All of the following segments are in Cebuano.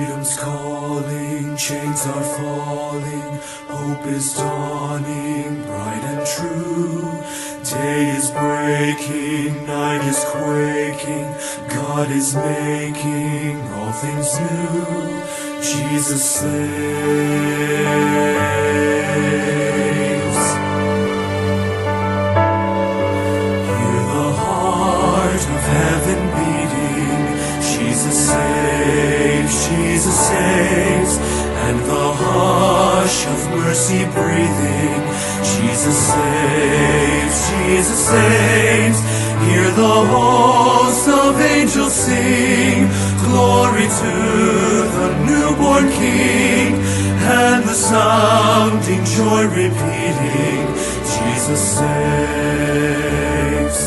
Freedom's calling, chains are falling, hope is dawning, bright and true. Day is breaking, night is quaking, God is making all things new. Jesus saves. Hear the heart of heaven beating. Jesus saves, Jesus saves, and the hush of mercy breathing. Jesus saves, Jesus saves. Hear the hosts of angels sing, glory to the newborn King, and the sounding joy repeating, Jesus saves.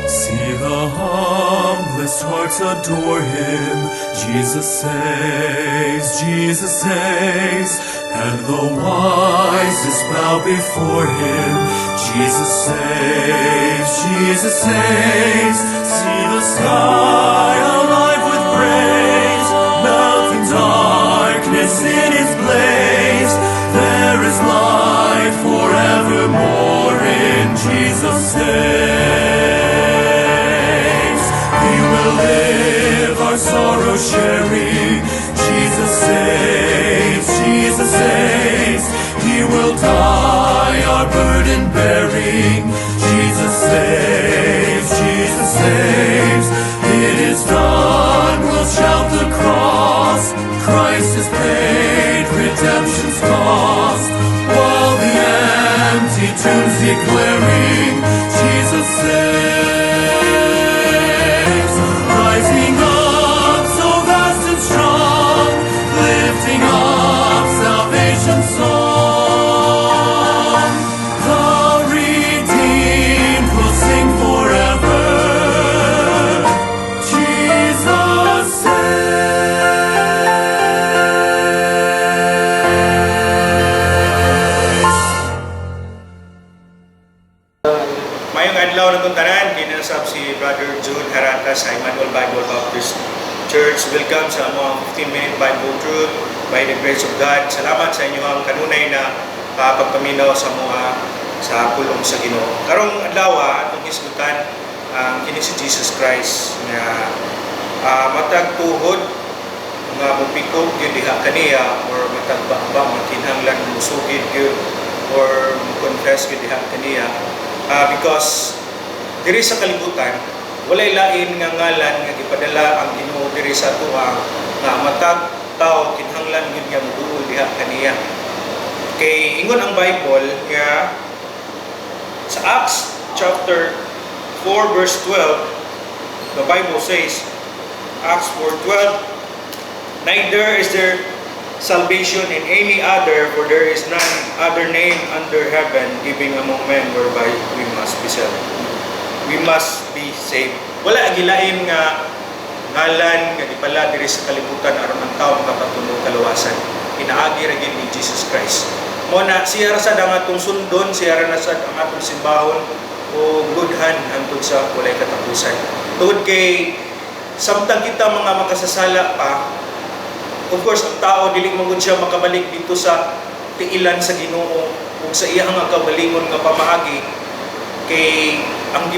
See the humblest hearts adore him. Jesus saves, Jesus saves, and the wisest bow before him. Jesus saves, Jesus saves. See the sky alive with praise, melting darkness in its blaze. There is light forevermore in Jesus saves. He will live our sorrow sharing. Jesus saves, Jesus saves. He will die our burden bearing. Jesus saves, Jesus saves. It is done, we'll shout the cross. Christ has paid redemption's cost. While the empty tomb's declaring, Jesus saves. Rising up so vast and strong, lifting up salvation's song. The redeemed will sing forever. Jesus saves. Maayong adlaw natong tanan, kini usab si Brother Jude Harata sa Emmanuel Bible Baptist Church. Welcome sa among 15-minute Bible Truth by the grace of God. Salamat sa inyong kanunay na pagpaminaw sa mga sa pulong sa Ginoo. Karong adlaw atong hisgutan ang kini si Jesus Christ nga matag tuhod nga mupikog gyud diha kaniya or matag baba makinahanglan musugid gyud or mo-confess gyud diha kaniya because diri sa kalibutan walay lain nga ngalan nga gipadala ang Ginoo diri sa atoa nga matag tao kinahanglan gyud nga moduol diha kaniya. Kay ingon ang Bible nga sa Acts chapter 4 verse 12, the Bible says, Acts 4:12, "Neither is there salvation in any other, for there is none other name under heaven given among men whereby we must be saved." We must be saved. Wala gilain nga ngalan nga gipala diri sa kalibutan aron ang tao makapatulo kaluwasan. Pinaagi ra gyud ni Jesus Christ. Mao na siya ra sad ang atong sundon, siya ra na sad ang atong simbahon o gudhan hangtod sa walay katapusan. Tungod kay samtang kita mga makasasala pa, of course, ang tao dili man gud siya makabalik dito sa tiilan sa Ginoo ug sa iyang nga kaugalingon nga pamaagi kay ang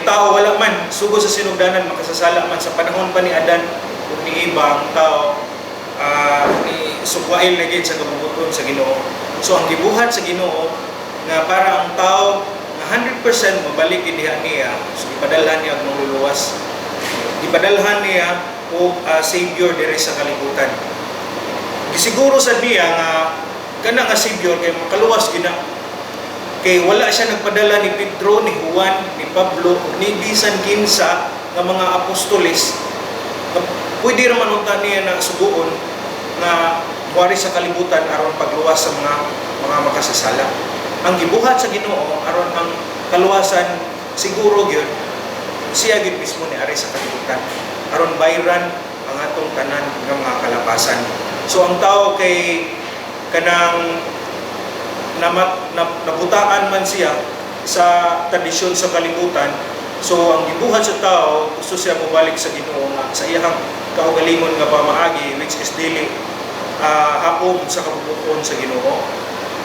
tao wala man sugo sa sinugdanan, makasasala man sa panahon pa ni Adan ug ni Eva. Ang tao ni sukwail na gid sa kabubut-on sa Ginoo. So ang gibuhat sa Ginoo nga para ang tao nga 100% mabalik gid diha niya, so gipadalhan niya og mangluluwas, gipadalhan niya og savior diri sa kalibutan. Gisiguro sa niya nga kana nga savior kay makaluwas gina, kay wala siya nagpadala ni Pedro, ni Juan, ni Pablo ug ni bisan kinsa nga mga apostoles nga pwede ra man unta niya na suguon nga muari sa kalibutan aron pagluwas sa mga makasasala. Ang gibuhat sa Ginoo aron ang kaluwasan siguro gyud, siya gyud mismo ni ari sa kalibutan aron bayran ang atong tanan nga mga kalapasan. So ang tao kay kanang nabutaan man siya sa tradisyon sa kalibutan. So ang gibuhat sa tao, gusto siya mobalik sa Ginoo nga sa iyang kaugalingon nga pamaagi, which is dili hakom sa kabubut-on sa Ginoo.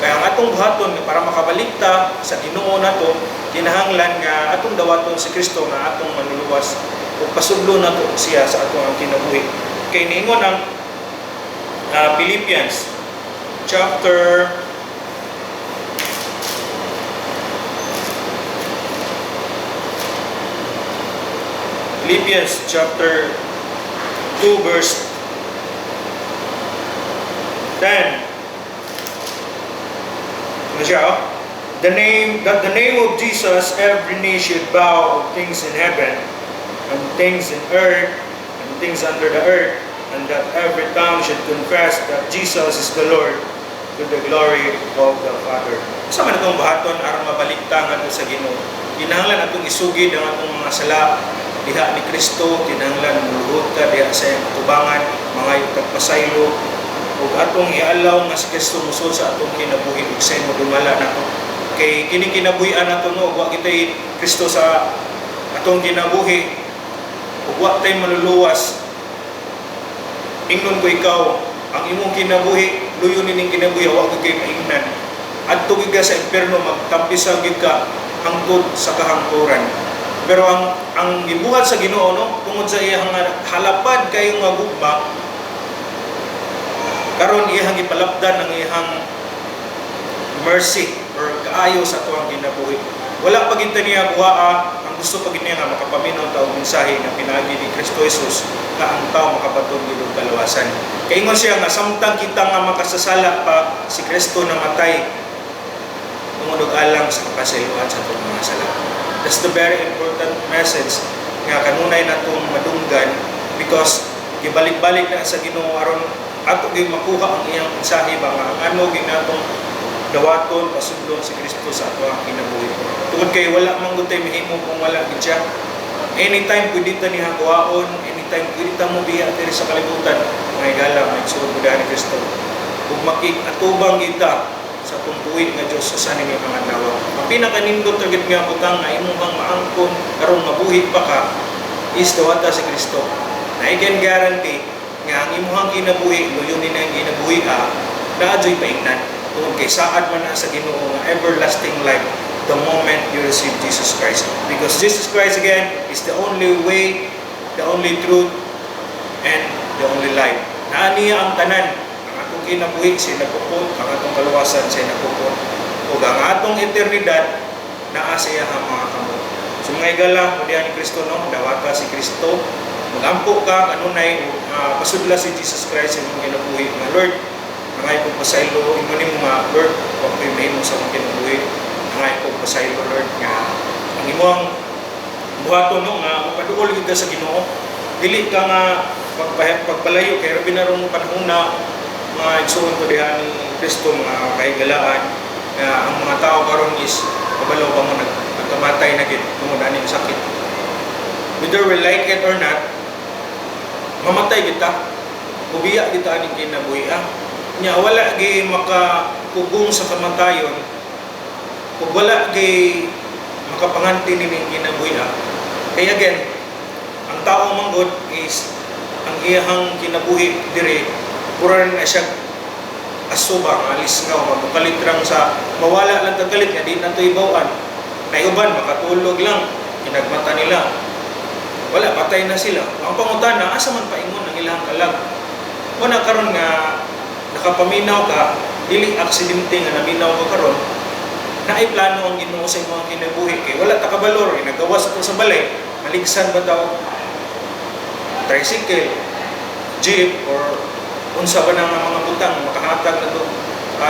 Kaya ang atong buhaton nga para makabalik ta sa Ginoo nato, kinahanglan nga atong dawaton si Kristo nga atong manluluwas ug pasudlo nato siya sa atong ang kinabuhi. Kay niingon ang Philippians chapter 2 verse 10. Ano siya, oh? The name that the name of Jesus every knee should bow, of things in heaven and things in earth and things under the earth, and that every tongue should confess that Jesus is the Lord, to the glory of the Father. Sa man atong buhaton aron mabalik ta ngadto sa Ginoo? Kinahanglan atong isugid ang atong mga sala diha ni Kristo, kinahanglan muluhod ka diha sa iyang atubangan, mangayo kag pasaylo, ug atong ialaw nga si Kristo musod sa atong kinabuhi ug sa imo dumala nato. Kay kini kinabuhian nato, no, wa kitay Kristo sa atong kinabuhi ug wa tay maluluwas. Ingnon ko ikaw, ang imong kinabuhi, luyo nining kinabuhi, wa gyud kay maingnan. Adto gyud ka sa impierno, magtampisaw gyud ka hangtod sa kahangturan. Pero ang gibuhat sa Ginoo, no, tungod sa iyang halapad kayo nga gugma, karon iyang gipalapdan ang iyang mercy or kaayo sa atuang kinabuhi. Wala pa gyud ta niya buhaa, ang gusto pa gyud niya nga makapaminaw ta og mensahe nga pinaagi ni Kristo Jesus nga ang tao makabaton gyud og kalawasan. Kaingon siya nga samtang kita nga makasasala pa, si Kristo namatay tungod og alang sa kapasayloan sa atong mga sala. That's the very important message nga kanunay natong madunggan because gibalik-balik na sa Ginoo aron ato gyud makuha ang iyang mensahe ba nga ang ano gyud natong dawaton, pasudlon si Kristo sa ato ang kinabuhi. Tungod kay wala man gud tay mahimo kung wala gid siya. Anytime pwede ta niya kuhaon, anytime pwede ta mo biya diri sa kalibutan, mga higala, mga igsoon ko ni Kristo. Ug makig-atubang kita sa atong buhi nga Dios sa ni mga adlaw. Ang pinakanindot ra gid nga butang nga imong bang maangkon karon mabuhi pa ka is dawata si Kristo. Na I can guarantee nga ang imuhang kinabuhi, luyo ni na ang kinabuhi naa juy paingnan. Tungod kay saad man na sa Ginoo nga everlasting life the moment you receive Jesus Christ. Because Jesus Christ again is the only way, the only truth, and the only life. Naa niya ang tanan. Ang atong kinabuhi siya nagpupot, ang atong kaluwasan siya nagpupot. Ug ang atong eternidad naa sa iyang mga kamot. So mga higala, mudihan ni Kristo, no, dawata si Kristo. Magampo ka kanunay pasudla si Jesus Christ sa imong kinabuhi nga Lord, angay kong pasaylo, ingon nimo nga Lord, wa ko'y mahimo sa akong kinabuhi. Angay kong pasaylo, Lord, nga ang imong buhaton, no, nga mapaduol gyud ka sa Ginoo. Dili ka nga pagpalayo kay rabi na rong panahon na, mga igsuon ko diha ni Kristo, mga kahigalaan, nga ang mga tao karon is kabalo pa mo nagkamatay na gid tungod aning sakit. Whether we like it or not, mamatay kita, mubiya kita aning kinabuhi ah. Nya wala gi makapugong sa kamatayon ug wala gi makapanganti nining kinabuhi ah. Kay again, ang tao manggod is ang iyahang kinabuhi dire pura na siya aso ba nga lisngaw, mamukalit lang sa mawala lang tagkalit nga di na to ibawan. Naiuban makatulog lang, kinagmata nila wala, patay na sila. Ang pangutana, asa man paingon ang ilang kalag? Wala karon nga nakapaminaw ka, dili aksidente nga naminaw ka karon, naay plano ang Ginoo sa imong kinabuhi kay wala ta kabalor, nagawas ato sa balay, maligsan ba daw tricycle, jeep, or unsa ba nang mga butang makahatag na to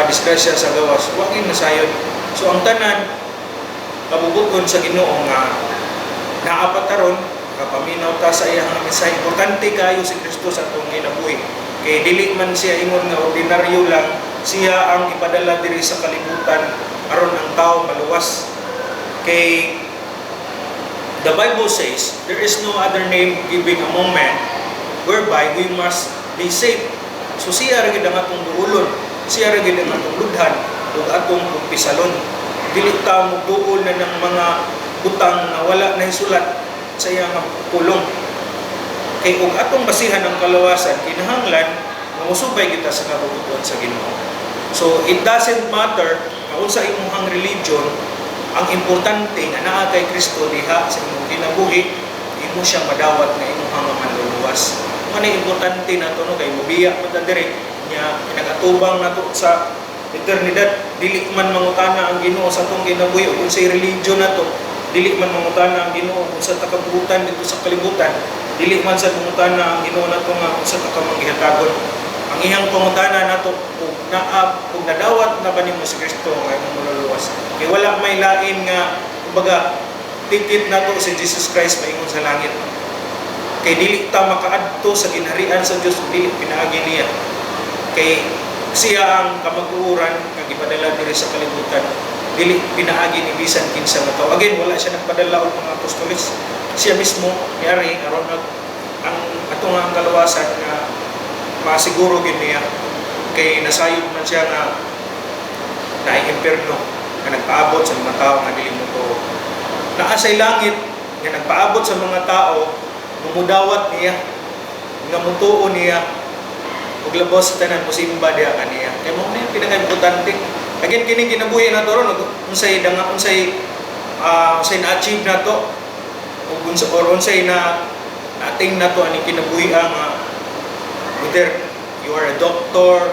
disgrasya sa gawas, wa gyud nasayod. So ang tanan kabubuton sa Ginoo nga naa pa karon kapaminaw ta sa iyang mensahe. Importante kayo si Kristo sa atong kinabuhi. Kay dili man siya ingon nga ordinaryo lang, siya ang ipadala diri sa kalibutan aron ang tao maluwas. Kay the Bible says there is no other name given among men whereby we must be saved. So siya ra gid ang atong duulon, siya ra gid ang atong ludhan ug atong kumpisalon. Dili ta moduol na ng mga butang nga wala na hisulat sa iyang pulong. Kay ug atong basihan ang kalawasan, kinahanglan nga mosubay kita sa kabubut-on sa Ginoo. So it doesn't matter kung unsa imong religion, ang importante nga naa kay Kristo diha sa imong kinabuhi, imo siya madawat nga imong nga manluluwas. Mao na importante nato, no, kay mobiya man ta diri nya, pinagatubang nato sa eternidad. Dili man mangutana ang Ginoo sa atong kinabuhi ug unsay religion nato. Dili man mangutana ang Ginoo kung unsa ta kabuutan didto sa kalibutan. Dili man sa mangutana ang Ginoo nato nga unsa ta ka manggihatagon. Ang iyang pangutana nato ug naa ug nadawat na ba nimo si Kristo nga imong manluluwas? Kay wala may lain nga, kumbaga, ticket nato si Jesus Christ paingon sa langit, kay dili ta makaadto sa ginharian sa Dios ug dili pinaagi niya, kay siya ang kamag-uuran nga gipadala diri sa kalibutan, dili pinaagi ni bisan kinsa nga tao. Again, wala siya nagpadala og mga apostoles. Siya mismo niari aron ang ato nga ang kalawasan nga masiguro gyud niya, kay nasayod man siya nga naay impierno nga nagpaabot sa mga tao nga dili motuo, naa say langit nga nagpaabot sa mga tao nga mudawat niya, nga mutuo niya, ug labos sa tanan mosimba diha kaniya. Kay mao na yung pinaka-importante. Again, kini kinabuhi nato ron, unsay danga, unsay na-achieve nato ug unsa or unsay na na-attain nato ani kinabuhi nga, whether you are a doctor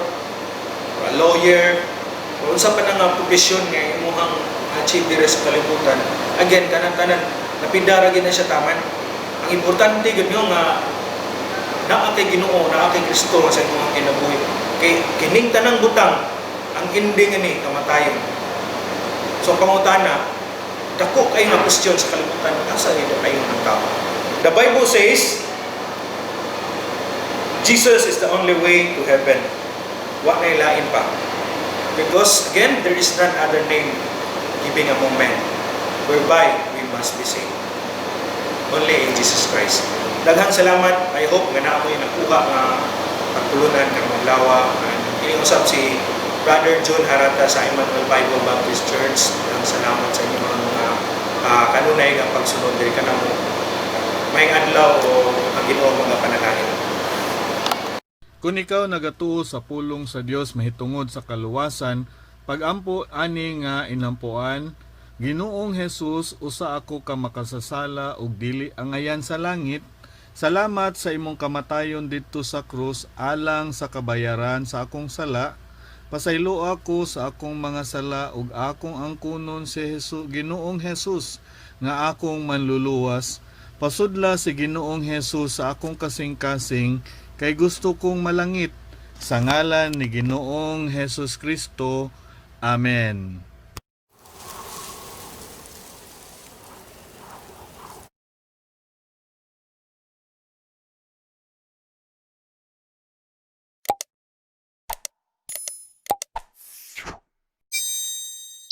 or a lawyer or unsa pa na nga profesyon nga imuhang achieve diri sa kalibutan. Again, kanang tanan napidara gyud na siya taman. Ang importante gyud nga naa kay Ginoo, naa kay Kristo sa imong kinabuhi, kay kining tanang butang, ang ending ani kamatayon. So ang pangutana, dako kay nga question sa kalibutan, asa ito kayo ng tao? The Bible says Jesus is the only way to heaven. Wa na lain pa, because again, there is none other name giving among men whereby we must be saved, only in Jesus Christ. Daghang salamat. I hope nga naa mo'y nakuha nga pagtulunan karong adlaw. Kini usab si Brother John Harata sa Emmanuel Bible Baptist Church. Daghang salamat sa inyong mga kanunay nga pagsunod diri kanamo. Maayong adlaw o ang Ginoo mga panalangin. Kung ikaw nagatuo sa pulong sa Dios mahitungod sa kaluwasan, pagampo ani nga inampuan: "Ginoong Jesus, usa ako ka makasasala ug dili angayan sa langit. Salamat sa imong kamatayon didto sa krus alang sa kabayaran sa akong sala. Pasaylo ako sa akong mga sala ug akong angkunon si Jesus, Ginoong Jesus, nga akong manluluwas. Pasudla si Ginoong Jesus sa akong kasing-kasing kay gusto kong malangit. Sa ngalan ni Ginoong Jesus Kristo. Amen."